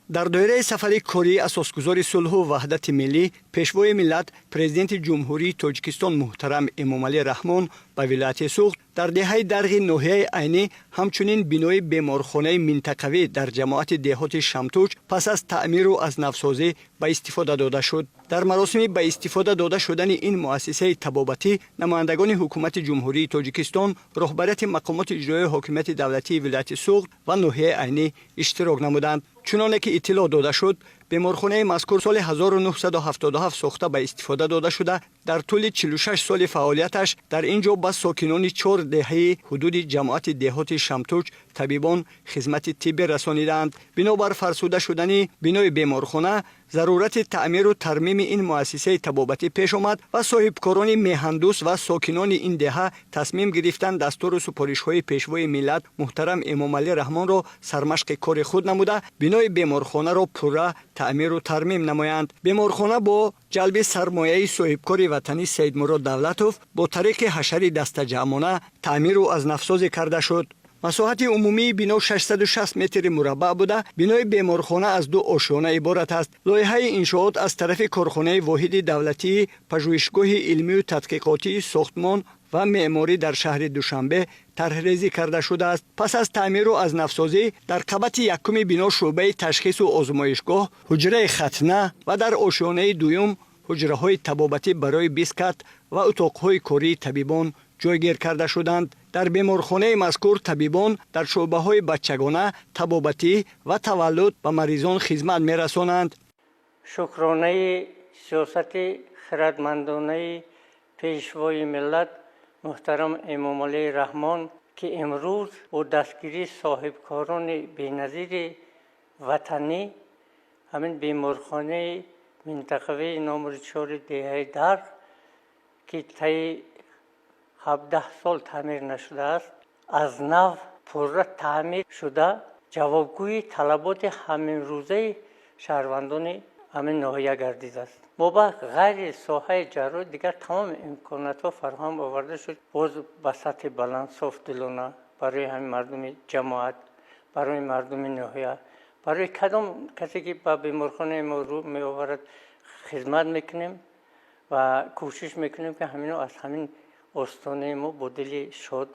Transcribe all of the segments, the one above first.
Дар доираи сафари кории асосгузори сулҳу ваҳдати миллӣ, Пешвои миллат, Президенти Ҷумҳурии Тоҷикистон муҳтарам Эмомалӣ Раҳмон ба вилояти Суғд, дар деҳаи Дарғи ноҳияи Айнӣ ҳамчунин бинои беморхонаи минтақавӣ дар ҷамоати деҳоти Шамтуч пас аз таъмиру аз навсозӣ ба истифода дода шуд. Дар маросими ба истифода дода шудани ин муассисаи табобатӣ намояндагони Ҳукумати Ҷумҳурии Тоҷикистон, роҳбарияти мақомоти иҷроияи ҳокимияти давлатии вилояти Суғд ва ноҳияи Айнӣ иштирок намуданд. Чуноне ки иттилоъ дода шуд, беморхонаи мазкур соли 1977 сохта, ба истифода дода шуда, дар тӯли 46 соли фаъолияташ дар ин ҷо ба сокинони чор деҳаи ҳудуди ҷамоати деҳоти Шамтуч табибон хизмати тиббӣ расонидаанд. Бинобар фарсуда шудани бинои беморхона, зарурати таъмиру тармими ин муассисаи табобатӣ пеш омад ва соҳибкорони меҳандӯст ва сокинони ин деҳа тасмим гирифтанд дастуру супоришҳои Пешвои миллат муҳтарам Эмомалӣ Раҳмонро сармашқи кори худ намуда, бинои беморхонаро пурра таъмиру тармим намоянд. Беморхона бо ҷалби сармояи соҳибкори ватанӣ Саидмурод Давлатов бо тариқи ҳашари дастаҷамъона таъмиру аз навсозӣ карда шуд. Масоҳати умумии бино 660 метри мураббаъ буда, бинои беморхона аз ду ошёна иборат аст. Лоиҳаи иншоот аз тарафи корхонаи воҳиди давлатии Пажӯҳишгоҳи илмию тадқиқотии сохтмон ва меъморӣ дар шаҳри Душанбе тарҳрезӣ карда шудааст. Пас аз таъмиру аз навсозӣ дар қабати якуми бино шӯъбаи ташхису озмоишгоҳ, ҳуҷраи хатна ва дар ошёнаи дуюм ҳуҷраҳои табобатӣ барои 20 кат ва утоқҳои кории табибон ҷойгир карда шуданд. Дар беморхонаи мазкур табибон дар шӯъбаҳои бачагона, табобатӣ ва таваллуд ба маризон хизмат мерасонанд. Шукронаи сиёсати хирадмандонаи Пешвои миллат муҳтарам Эмомалӣ Раҳмон, ки имрӯз бо дастгирии соҳибкорони беназири ватанӣ ҳамин беморхонаи минтақавии номери 4 деҳаи Дарғ, ки таи 17 сол таъмир нашудааст, аз нав пурра таъмир шуда, ҷавобгӯи талаботи ҳаминрӯзаи шаҳрвандони ҳамин ноҳия гардидааст. Мо ба ғайри соҳаи ҷарроҳӣ дигар тамоми имкониятҳо фароҳам оварда шуд. Боз ба сатҳи баланд, софдилона барои ҳамин мардуми ҷамоат, барои мардуми ноҳия, барои кадом касе ки ба беморхонаи мо рӯ меоварад, хизмат мекунем ва кӯшиш мекунем, ки ҳамино аз ҳамин остонаи мо бо дили шод,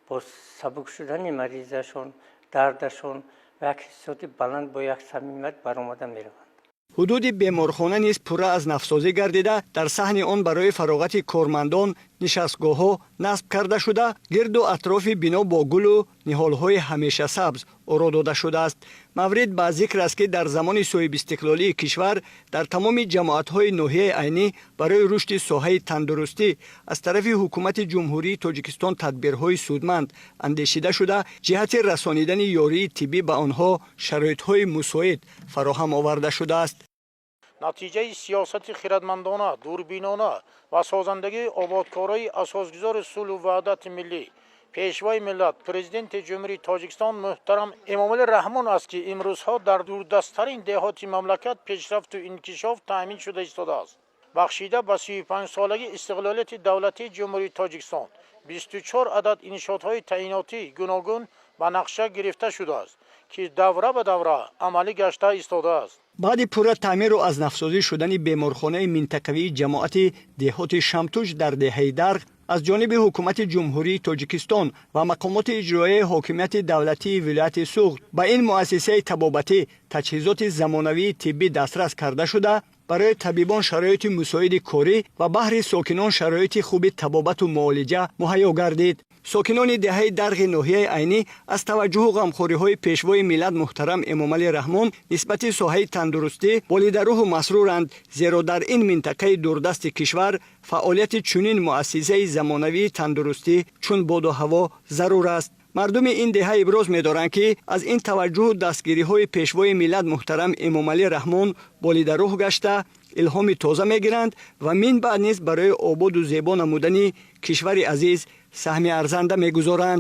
бо сабук шудани маризашон, дардашон ва як ҳиссиёти баланд, бо як самимият баромада мераванд. Ҳудуди беморхона низ пурра аз навсозӣ гардида, дар саҳни он барои фароғати кормандон нишастгоҳҳо насб карда шуда, гирду атрофи бино бо гулу ниҳолҳои ҳамешасабз оро дода шудааст. Маврид ба зикр аст, ки дар замони соҳибистиқлолии кишвар дар тамоми ҷамоатҳои ноҳияи Айнӣ барои рушди соҳаи тандурустӣ аз тарафи Ҳукумати Ҷумҳурии Тоҷикистон тадбирҳои судманд андешида шуда, ҷиҳати расонидани ёрии тиббӣ ба онҳо шароитҳои мусоид фароҳам оварда шудааст. Натиҷаи сиёсати хирадмандона, дурбинона ва созандагии ободкорои асосгузори сулҳу ваҳдати миллӣ, Пешвои миллат, Президенти Ҷумҳурии Тоҷикистон муҳтарам Эмомалӣ Раҳмон аст, ки имрӯзҳо дар дурдасттарин деҳоти мамлакат пешрафту инкишоф таъмин шуда истодааст. Бахшида ба 35-солагии истиқлолияти давлатии Ҷумҳурии Тоҷикистон 24 адад иншоотҳои таъинотии гуногун ба нақша гирифта шудааст, ки давра ба давра амалӣ гашта истодааст. Баъди пурра таъмиру аз навсозӣ шудани беморхонаи минтақавии ҷамоати деҳоти Шамтуч дар деҳаи Дарғ аз ҷониби Ҳукумати Ҷумҳурии Тоҷикистон ва мақомоти иҷроияи ҳокимияти давлатии вилояти Суғд ба ин муассисаи табобатӣ таҷҳизоти замонавии тиббӣ дастрас карда шуда, барои табибон шароити мусоиди корӣ ва баҳри сокинон шароити хуби табобату муолиҷа муҳайё гардид. Сокинони деҳаи Дарғи ноҳияи Айнӣ аз таваҷҷӯҳу ғамхориҳои Пешвои миллат муҳтарам Эмомалӣ Раҳмон нисбати соҳаи тандурустӣ болидарӯҳу масруранд, зеро дар ин минтақаи дурдасти кишвар фаъолияти чунин муассисаи замонавии тандурустӣ чун боду ҳаво зарур аст. Мардуми ин деҳа иброз медоранд, ки аз ин таваҷҷӯҳу дастгириҳои Пешвои миллат муҳтарам Эмомалӣ Раҳмон болидарӯҳ гашта, илҳоми тоза мегиранд ва мин баъд низ барои ободу зебо намудани кишвари азиз саҳми арзанда мегузоранд.